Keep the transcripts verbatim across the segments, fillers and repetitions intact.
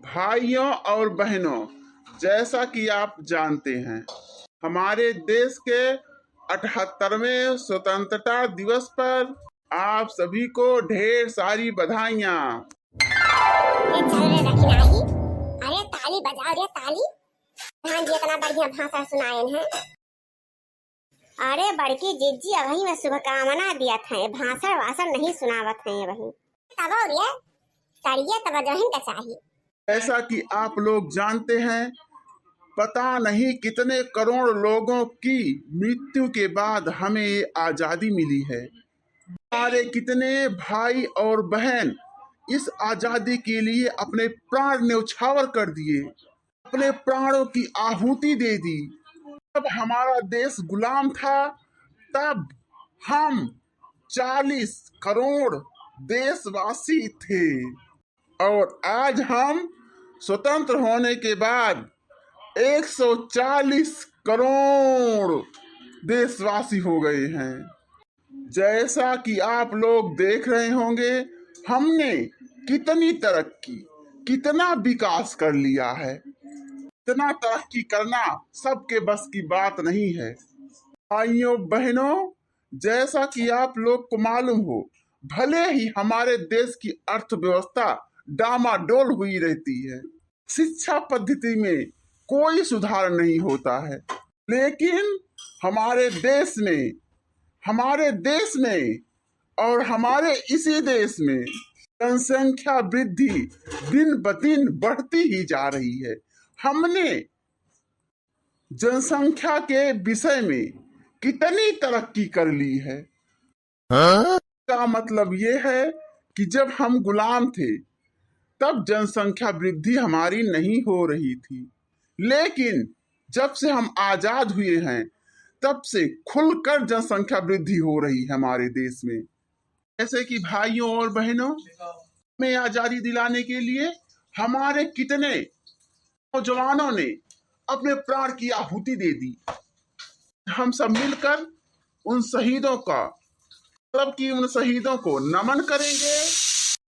भाइयों और बहनों, जैसा कि आप जानते हैं, हमारे देश के अठहत्तरवें स्वतंत्रता दिवस पर आप सभी को ढेर सारी बधाइयाँ। अरे चल रे दखिनाही, अरे ताली बजाओ रे ताली। प्रधान जी इतना बढ़िया भाषण सुनाए हैं। अरे बड़की जिज्जी अबही में शुभकामना दियत हैं, भाषण वाषण नहीं सुनावत हैं अबही। तब हो गया, करिए तब जोहिन का चाहिए। जैसा कि आप लोग जानते हैं, पता नहीं कितने करोड़ लोगों की मृत्यु के बाद हमें ये आजादी मिली है। हमारे कितने भाई और बहन इस आजादी के लिए अपने प्राण न्यौछावर कर दिए, अपने प्राणों की आहुति दे दी। जब हमारा देश गुलाम था, तब हम चालीस करोड़ देशवासी थे, और आज हम स्वतंत्र होने के बाद एक सौ चालीस करोड़ देशवासी हो गए हैं। जैसा कि आप लोग देख रहे होंगे, हमने कितनी तरक्की, कितना विकास कर लिया है। इतना तरक्की करना सबके बस की बात नहीं है। भाइयों बहनों, जैसा कि आप लोग को मालूम हो, भले ही हमारे देश की अर्थव्यवस्था डामाडोल हुई रहती है, शिक्षा पद्धति में कोई सुधार नहीं होता है, लेकिन हमारे देश में, हमारे देश में और हमारे इसी देश में जनसंख्या वृद्धि दिन ब दिन बढ़ती ही जा रही है। हमने जनसंख्या के विषय में कितनी तरक्की कर ली है। हाँ? का मतलब ये है कि जब हम गुलाम थे, तब जनसंख्या वृद्धि हमारी नहीं हो रही थी, लेकिन जब से हम आजाद हुए हैं, तब से खुलकर जनसंख्या वृद्धि हो रही है हमारे देश में। जैसे कि भाइयों और बहनों, हमें आजादी दिलाने के लिए हमारे कितने नौजवानों ने अपने प्राण की आहुति दे दी। हम सब मिलकर उन शहीदों का, मतलब कि उन शहीदों को नमन करेंगे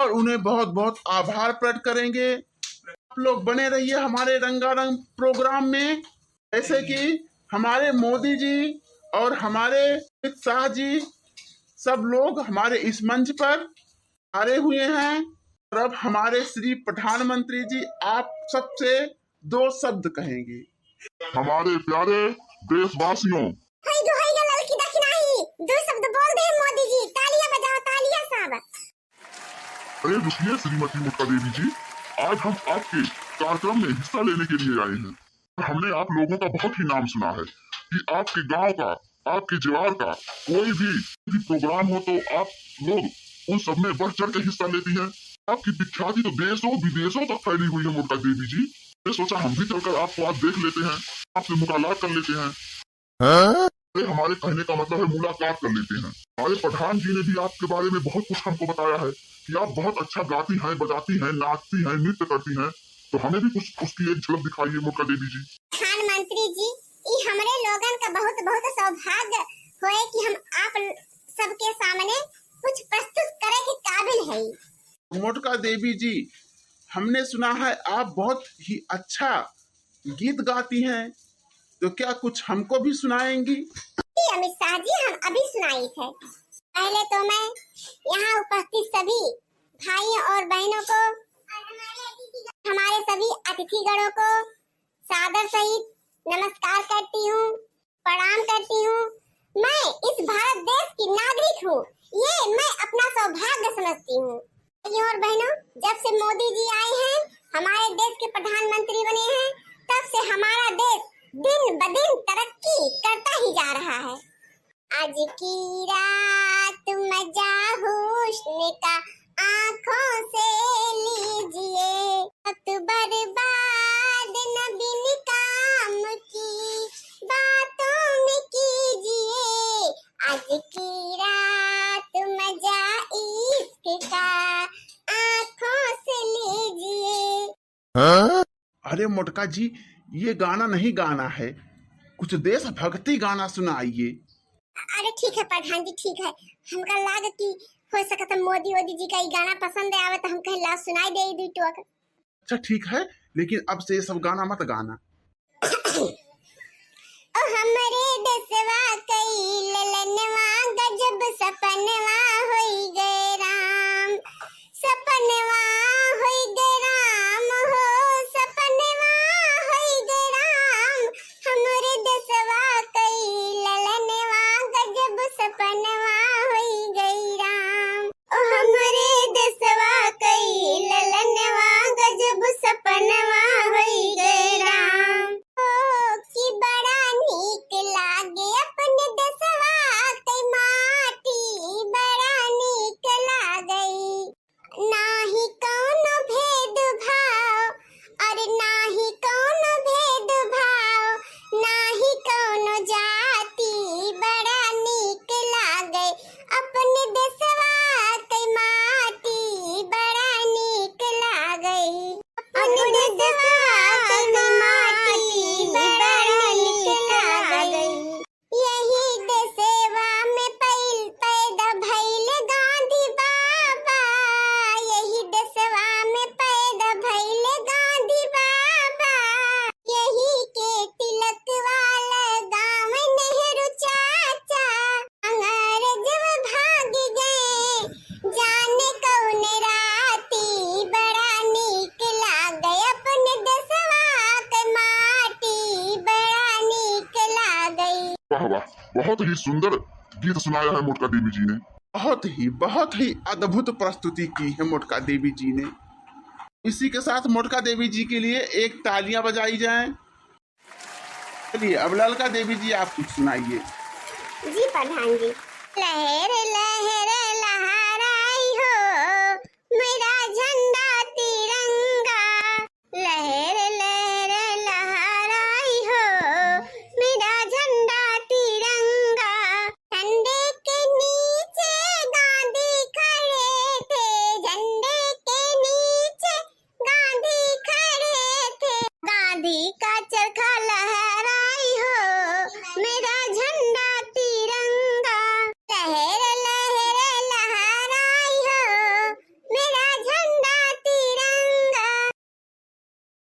और उन्हें बहुत बहुत आभार प्रकट करेंगे। आप लोग बने रहिए हमारे रंगारंग प्रोग्राम में। जैसे कि हमारे मोदी जी और हमारे अमित शाह जी, सब लोग हमारे इस मंच पर आए हुए हैं। और अब हमारे श्री प्रधानमंत्री जी आप सबसे दो शब्द कहेंगे। हमारे प्यारे देशवासियों, हाय दो हाय ना ललकी दखिनाही, दो शब्द बोल दे मोदी जी, तालियां बजाओ, तालियां सब। अरे रुकिए श्रीमती मोटका देवी जी, आज हम आपके कार्यक्रम में हिस्सा लेने के लिए आए हैं। हमने आप लोगों का बहुत ही नाम सुना है कि आपके गांव का, आपके जवार का कोई भी, भी प्रोग्राम हो तो आप लोग उन सब में बढ़ चढ़ के हिस्सा लेती हैं। आपकी विख्याति तो देशों विदेशों तक फैली हुई है मोटका देवी जी। मैं सोचा हम भी चलकर आपको आज देख लेते हैं, आपसे मुलाकात कर लेते हैं। हाँ? अरे हमारे कहने का मतलब है मुलाकात कर लेते हैं। हमारे प्रधान जी ने भी आपके बारे में बहुत कुछ हमको बताया है कि आप बहुत अच्छा गाती हैं, बजाती हैं, नाचती हैं, नृत्य करती हैं, तो हमें भी कुछ उसकी एक झलक दिखाइए मोटका देवी जी। प्रधानमंत्री जी, ई हमरे लोगन का बहुत बहुत सौभाग्य होए कि हम आप सबके सामने कुछ प्रस्तुत करे के काबिल है। मोटका देवी जी, हमने सुना है आप बहुत ही अच्छा गीत गाती हैं, तो क्या कुछ हमको भी सुनाएंगी? जी अमित शाह जी, हम अभी सुनाई थे। पहले तो मैं यहाँ उपस्थित सभी भाइयों और बहनों को, हमारे सभी अतिथिगणों को सादर सहित नमस्कार करती हूँ, प्रणाम करती हूँ। मैं इस भारत देश की नागरिक हूँ, ये मैं अपना सौभाग्य समझती हूँ। भाइयों और बहनों, जब से मोदी जी आए हैं, हमारे देश के प्रधानमंत्री बने हैं, तब से हमारा देश दिन ब दिन तरक्की करता ही जा रहा है। आज की रात मजा हुस्न का आंखों से लीजिए, वक्त बर्बाद न बिन काम की बातों में कीजिए। आज की रात मजा इश्क का आंखों से लीजिए। अरे मोटका जी, ये गाना नहीं गाना है, कुछ देशभक्ति गाना सुनाइए। अरे ठीक है प्रधान जी, ठीक है। हमका लाग कि हो सकत है मोदी वोदी जी का ई गाना पसंद आवे, तो हम कहे ला सुनाई दे दुई टोक। अच्छा ठीक है, लेकिन अब से ये सब गाना मत गाना। ओ हमरे देसवा कई ललनवा, गजब सपनवा होई गए राम। सपनवा होई गए राम हो, सपनवा होई गए राम। हमरे देसवा कई ललनवा, गजब सपनवा होई गई राम। ओ हमरे देसवा कई ललनवा, गजब सपनवा होई गए राम। ओ कि बड़ा नीक लागे अपने देसवा कई माटी, बड़ा नीक लागई। नाही कौनो भेदभाव, अरे नाही कौनो भेदभाव, नाही कौनो जाति, बड़ा नीक लागई। अपने देसवा के माटी बड़ा नीक लागई। अपने देसवा के माटी बड़ा नीक लागई। यही देसवा में पैल-, पैदा भइल गांधी बाबा। यही देसवा में पैदा भइल गांधी बाबा। यही के तिलक वाला गांव नेहरू चाचा। अंग्रेजवा भाग गए जाने कौन राती। बड़ा नीक लागे अपने देसवा के माटी। बड़ा नीक लागई। वाह वाह, बहुत ही सुंदर गीत सुनाया है मोटका देवी जी ने। बहुत ही, बहुत ही अद्भुत प्रस्तुति की है मोटका देवी जी ने। इसी के साथ मोटका देवी जी के लिए एक तालियां बजाई जाएं। चलिए, अब ललका देवी जी, आप कुछ सुनाइए। जी प्रधान जी। लहर लहर लहराई हो मेरा झंडा तिरंगा। लहर लहर लहराई हो मेरा झंडा तिरंगा। झंडे के नीचे गांधी खड़े थे, झंडे के नीचे गांधी खड़े थे। गांधी का चरखा लहरा